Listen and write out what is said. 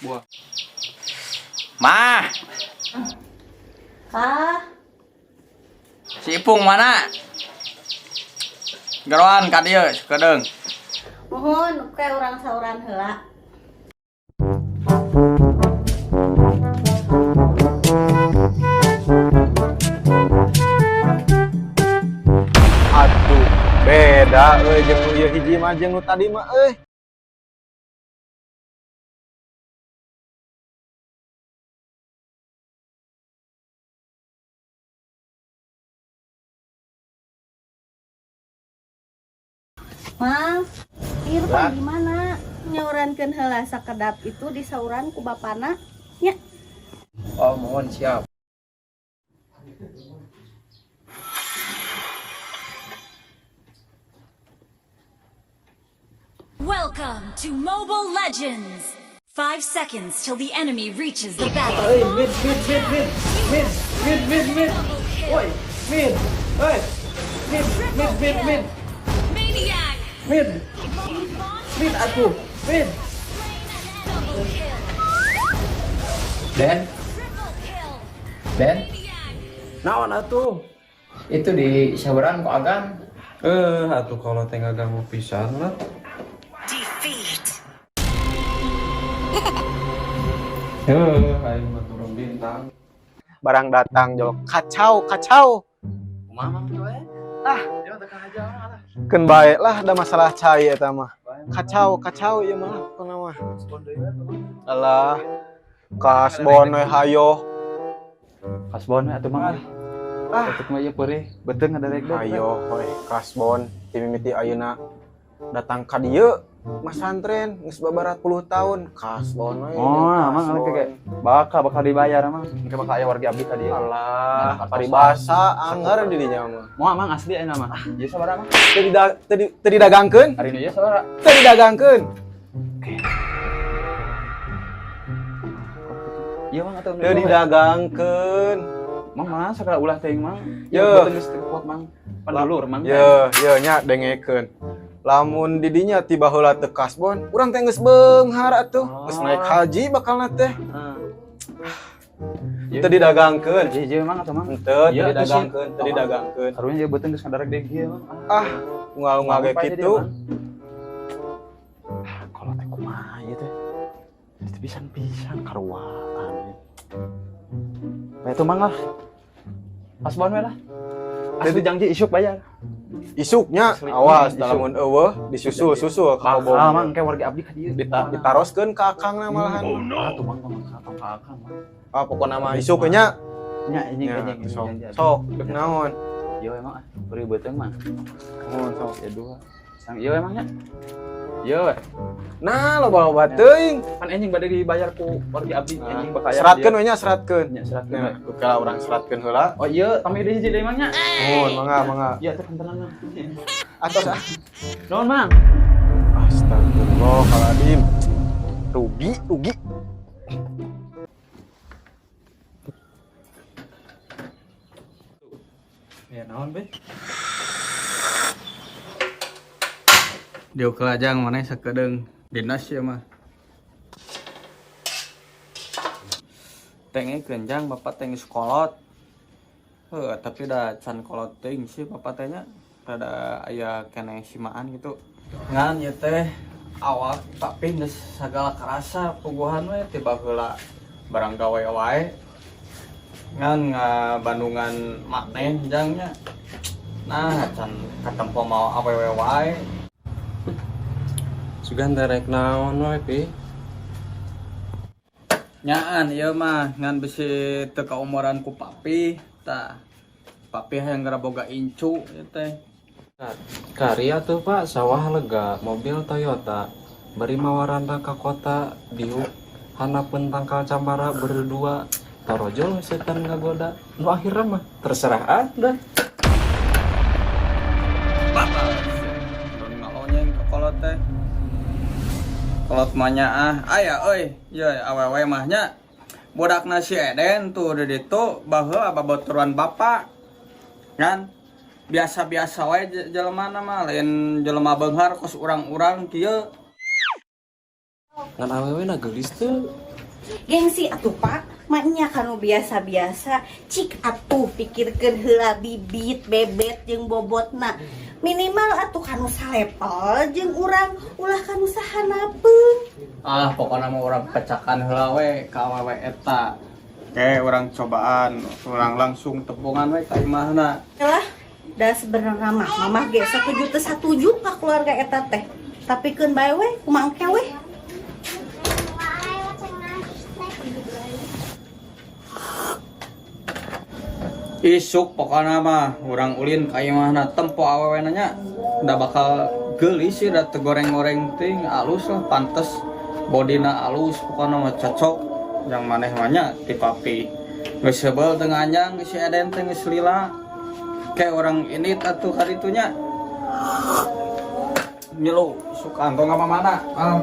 Buah. Mah, Kah, si Ipung mana? Geroan ka dieu sakedeung. Mohon ke urang sauran heula. Aduh, beda euy jeung nu ieu hiji mah jeung nu tadi mah euy. Mang, Irfan di mana? Nyaurankeun heula sakedap itu disauran ku bapana nya. Oh, mohon siap. Welcome to Mobile Legends! 5 seconds till the enemy reaches the battle. Euy, mid, mid, mid, mid, mid, mid, mid, mid. Double kill! Woi, mid. Euy. Mid, mid, mid, mid, Maniac! Mid. Mid atuh. Mid. Double kill! Den, Triple kill! Den, Maniac! Naon atuh? Itu di sauran ku Agan. Eh, atuh kalau teh ganggu pisan lah. Defeat! Heuh, aing mah turun bintang. Barang datang jol kacau kacau. Kumaha, Mang, we? Ah. Dia mah teu aja lah. Keun bae lah, ada masalah cai eta mah. Kacau kacau ieu mah pokona mah. Alah, kasbon we hayo. Kasbon we atuh, Mang. Ah. Untuk mah ieu peurih, beuteung ngadarek. Hayo we kasbon ti mimiti ayeuna datang ka dieu masantren geus babarat puluh tahun kasbon we. Oh, emang kasbon. kayak bakal bakal dibayar emang. Engke bakal aya warga abdi ka dieu. Alah, paribasa anggar di dinya mah. Moal, Mang, asli aya mah. Ieu sabaraha, Mang? Teu didagangkeun, Hari ini ieu sabaraha? Teu didagangkeun. Ieu, Mang, atuh. Teu didagangkeun. Mang mah sakala ulah teuing, Mang. Ye. Beuteung geus teu kuat, Mang. Pandulur, Mang. Ye, ye nya dengekeun. Lamun di dinya ti baheula teu kasbon, urang teh geus beunghar atuh. Geus naik haji bakalna teh. Heeh. Teu didagangkeun. Ieu ieu, Mang, atuh, Mang. Henteu, teu Iya, atuh sih. didagangkeun, teu didagangkeun. Karunya ieu beuteung geus ngadarek deui kieu, Mang. Ah, unggal-unggal ge Sampai kitu. dia, Mang. Ah, kalau teh kumaha ieu teh? Itu pisan-pisan karuaan. Bae tuh, Mang, lah. Kasbon we lah. Asli janji isuk bayar. Isuknya Asli. awas Isuk. lamun eueuh disusul-susul ka Bakal, kobong. Mang, kayak warga abdi ka dieu. Ditaroskeun ka akangna malahan. Ah, tuh, Mang, tong ka tong ka akang, Mang. Ah, pokona mah isuk nya. Nya ini Nya, kayaknya ini sok. janji. Sok, dek naon? Ieu emang ah, beri beuteung mah. Nuhun, sok. Ya dua. Sang ieu emangnya. Ieu we. Nah, loba-loba teuing. Pan enjing bade dibayar ku warga abdi, enjing bakal aya. Seratkeun we nya, seratkeun. Nya, seratkeun we. Nah, kala urang seratkeun heula. Oh iya, kami deui hiji deui, Mang, nya. Nuhun, mangga, mangga. Iya, teh kantenan, Mang. Atos ah. Nuhun, Mang. Astagfirullahaladzim. Rugi, rugi. Ya naon be? Dieu kelajang mana sakedeung dinas ya mah. Tengekeun, Jang, bapak teh geus kolot. Heuh, tapi da can kolot teuing sih bapak teh nya. Rada aya keneh simaan gitu. Ngan ieu teh awak tapi geus sagala karasa puguhan we ti baheula barang gawe wae. Ngan ngabandungan maneh, Jang, nya. Nah, can katempo mau awewe wae. Sugan teh rek naon we, Pi? Nyaan ieu mah ngan bisi teu kaumuran ku papi tah. Papi hayang geura boga incu ieu teh. Karya tuh, Pak, sawah lega, mobil Toyota, bari mawaranda ka kota, diuk handapeun tangkal cambara berdua, torojol setan ngagoda, nu akhirnya mah terserah Anda. Batal. Mun ngalonyeng ka kolot teh. Kolot mah nya ah, aya euy, ye awewe mah nya. Budakna si Eden tuh di ditu baheula babaturan bapak. Ngan Biasa-biasa wae jelemana mah, lain jelema beunghar kos urang-urang kieu. Ngan awewe na geulis teu? Gengsi atuh, Pak. Maknya kanu biasa-biasa, cik atuh pikirkeun heula bibit, bebet jeung bobotna. Minimal atuh kanu salepel jeung urang, ulah kanu sahanapeun. Ah, pokoknya mah urang pecakan heula we ka awewe eta. Oke, urang cobaan, urang langsung tepungan we ka imahna. Lah, da sebenarnya mah mamah ge satuju teu satuju ka keluarga eta teh. Tapi keun bae we, kumaha engke we. Isuk pokoknya mah urang ulin ka imahna, tempo awewe nya da bakal geulis sih, da teu goreng-goreng ting, alus lah, pantes bodina alus, pokoknya mah cocok yang maneh mah nya ti papi geus sebel teu nganjang si Eden teh, geus lila. Kayak orang ini atuh karitunya nyilu suka antong apa mana ah.